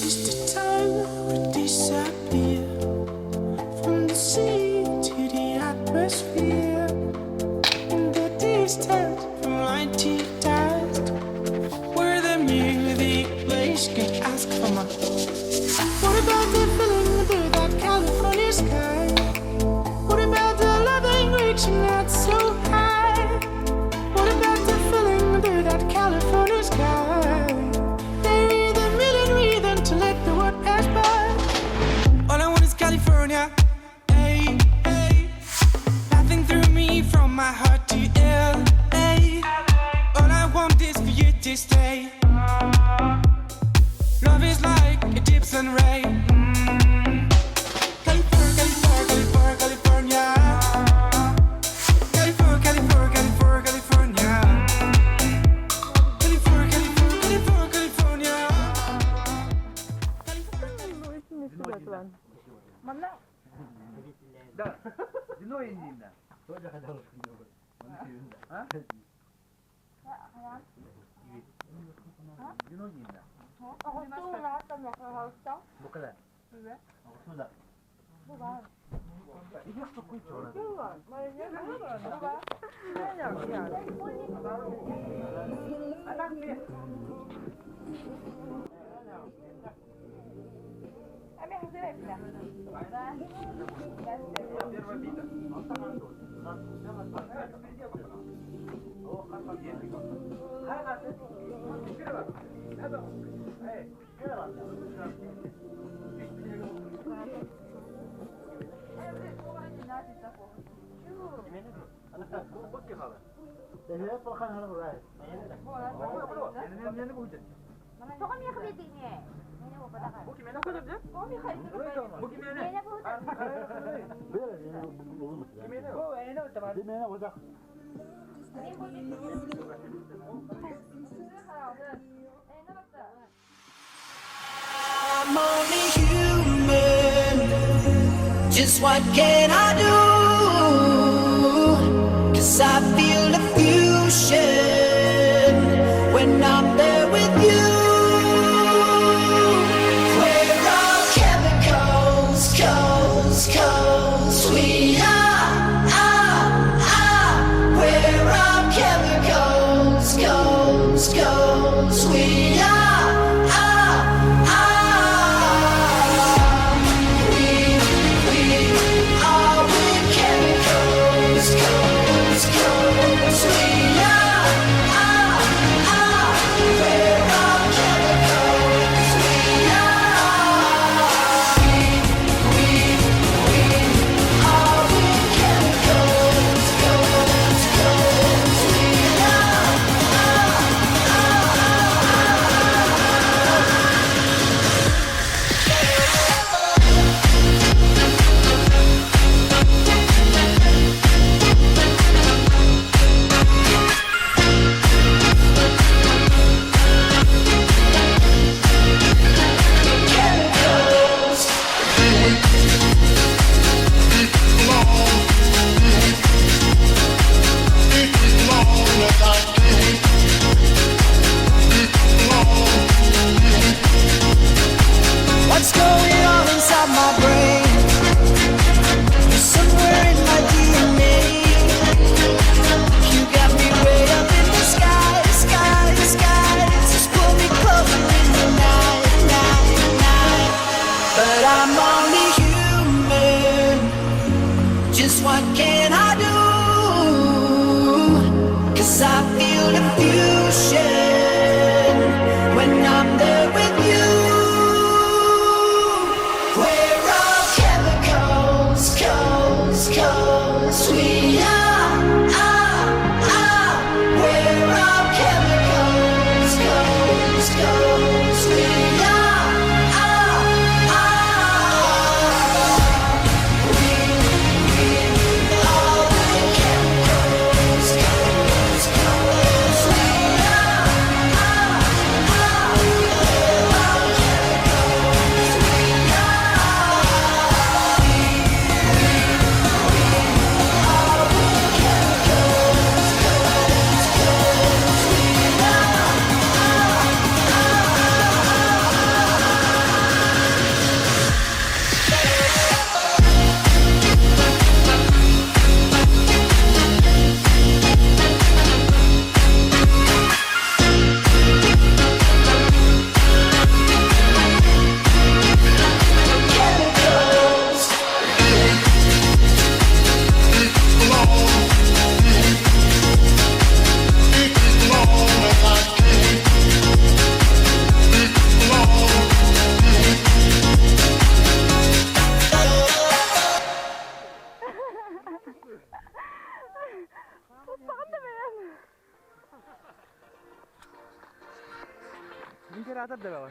It's the time we disappear from the sea to the atmosphere. In the distance from light to dust, where the music plays can ask for more. What about the feeling under that California sky? What about the loving reaching out so high? What about the feeling under that California sky? They need a million reasons to let the world pass by. All I want is California. Hey, hey. Laughing through me from my heart to LA. All I want is for you to stay. Love is like a deep sun ray. California, California, California. California, California, California, California. California, California, California, California. Манна Да. Дино иннинна. А? Дино иннинна. Букала. Сюда. I'm only human. Just what can I do? 'Cause I feel the fusion when I'm there with you. We're all chemicals, coals, coals. We are. We're all chemicals, coals, coals. We are. We are we chemicals, coals, coals. We are. We're all chemicals. We are. We are we chemicals, coals, coals. We are. Император да бөҕө.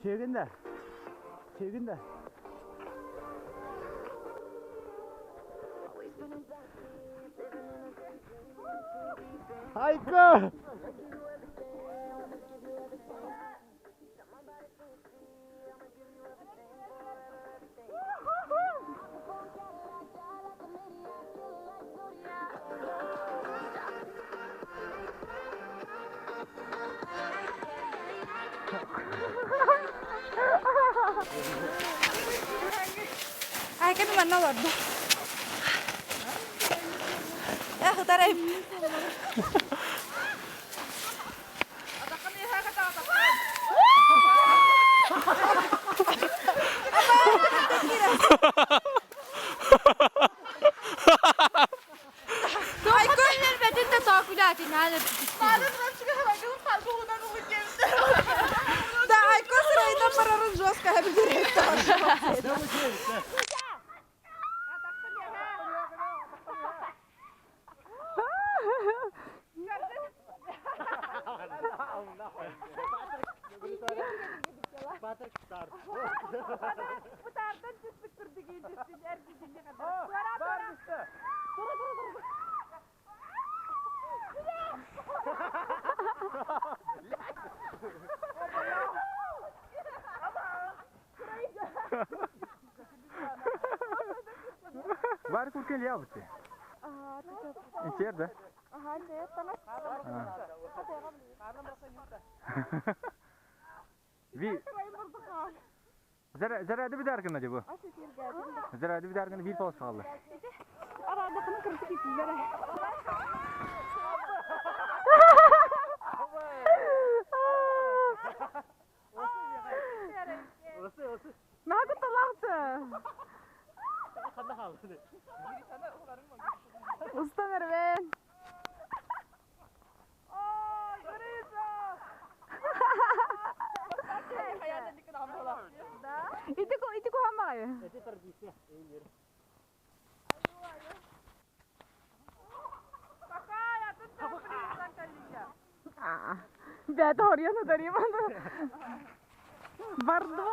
Чэгин да. Чэгин да. Айка! Айканы манна олорду. Эх, ытарайым. Айкон да тоокулаатын Да, Айко сырайынан барарын жестко хабилер. Бар куркен лявты. Интер, да? Ви. Заряды бидаргына деп. Заряды бидаргына бир пауз қалды. Наго талақты. Устан эрвен. Итико итико хамай. Бята хорьяна даримана. Бардва.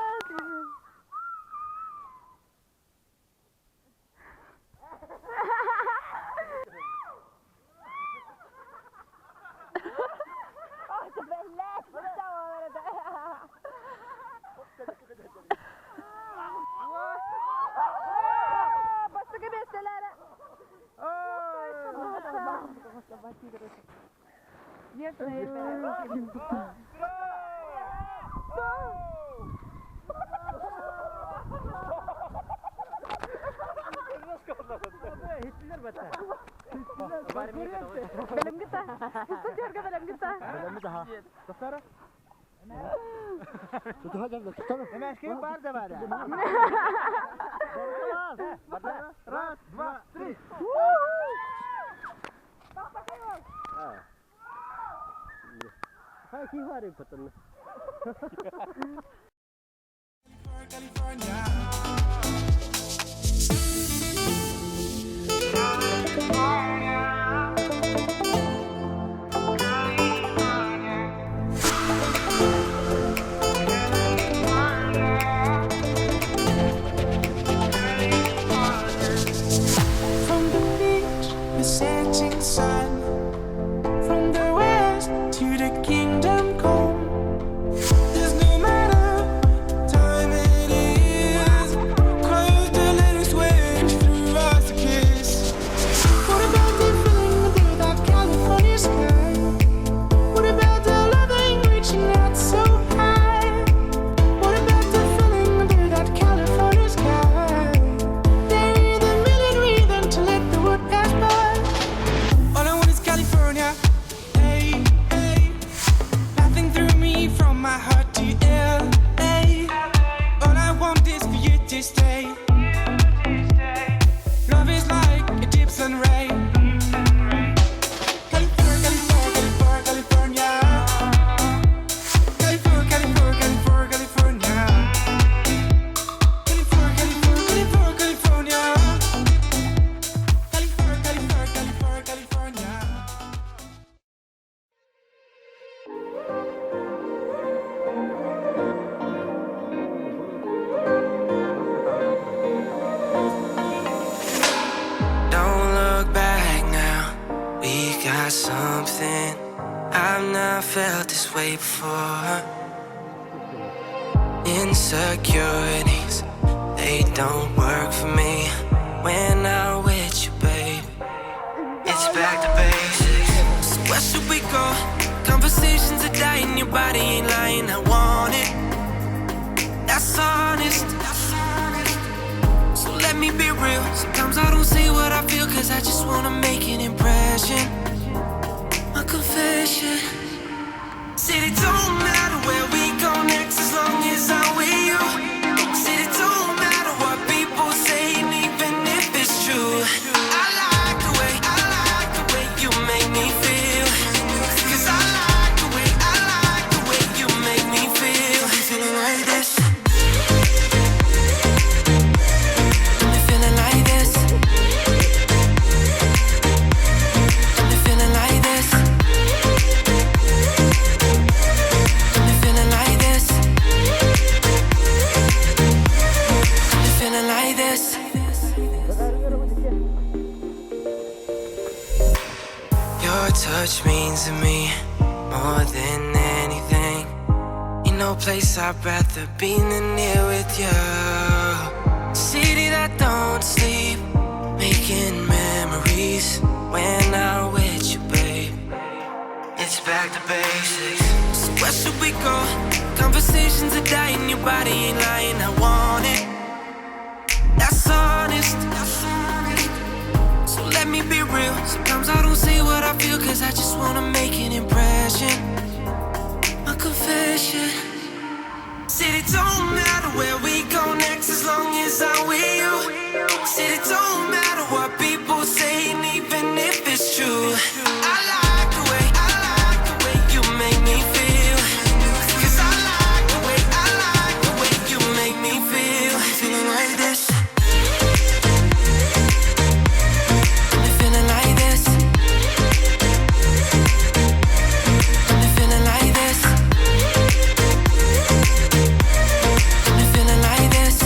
Раз, два, три. California. From the beach, the setting sun. From the west to the kingdom come. There's no matter time it is. something. I've not felt this way before. Insecurities, they don't work for me when I'm with you, babe. It's back to basics. So where should we go? Conversations are dying, your body ain't lying. I want it. That's honest. So let me be real. Sometimes I don't say what I feel, cause I just wanna make an impression. My confession. Said it don't matter where we go next as long as I'm with you. Said it don't matter what people say, and even if it's true. I like the way, I like the way you make me feel. Cause I like the way, I like the way you make me feel. Got me feeling like this. Got me feeling like this. Got me feeling like this. Got me feeling like this. Got me feeling like this. Your touch means to me more than anything. Ain't no place I'd rather be than here with you. City that don't sleep, making memories when I'm with you, babe. It's back to basics. So where should we go? Conversations are dying, your body ain't lying. I want it. That's honest. So let me be real. Sometimes I don't say what I feel, cause I just wanna make an impression. My confession. Said it don't matter where we go next as long as I'm with you. Said it don't matter what people say, and even if it's true. I like the way, I like the way you make me feel. Cause I like the way, I like the way you make me feel. Got me feeling like this. Got me feeling like this. Got me feeling like this. Got me feeling like this.